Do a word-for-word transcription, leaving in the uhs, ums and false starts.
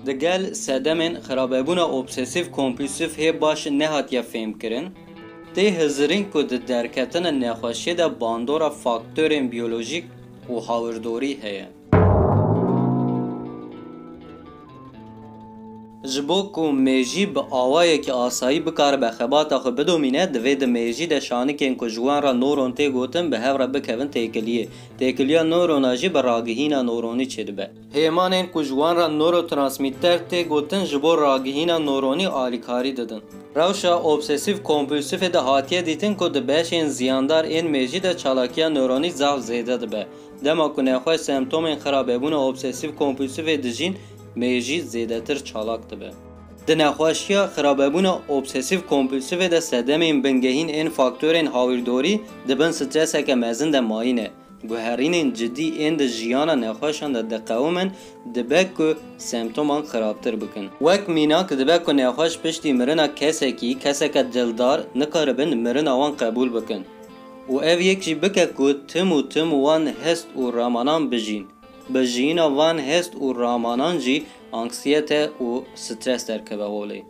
Digel sedemên xirabebûna obsesîv-kompulsîv hê baş nehatiye fêmkirin. Tê hizirîn ku di derketina nexweşiyê de bandora faktorên biyolojîk û hawirdorî heye. Ji bo ku mêjî bi awayekî asayî bikaribe xebata xwe bidomîne, divê di mêjî de şanikên ku ji wan re noron tê gotin bi hev re bikevin têkiliyê. Têkiliya norona jî bi ragihîna noronî çêdibe. Hêmanên ku ji wan re norotransmîter tê gotin ji bo ragihîna noronî alîkarî didin. Rewşa obsesîv-kompulsîvê de hatiye dîtin ku di beşên ziyandar ên mêjî de çalakiya noronî zaf zêde dibe. Dema ku nexweş semptomên xirabebûna obsesîv-kompulsîvê dijîn, mêjî zêdetir çalak dibe. Di nexweşiya xirabebûna obsesîv-kompulsîvê de sedemên bingehîn ên faktorên hawirdorî di bin streseke mezin de mayî ne. Guherînên cidî ên di jiyana nexweşan de diqewimin, dibe ku semptoman xirabtir bikin. Wek mînak, dibe ku nexweş piştî mirina kesekî, keseke dildar, nikaribin mirina wan qebûl bikin. Û ev yek jî bike ku tim û tim wan hest û ramanan bijîn. Bi jiyîna van hest û ramanan jî anksiyete û stres derkeve holê.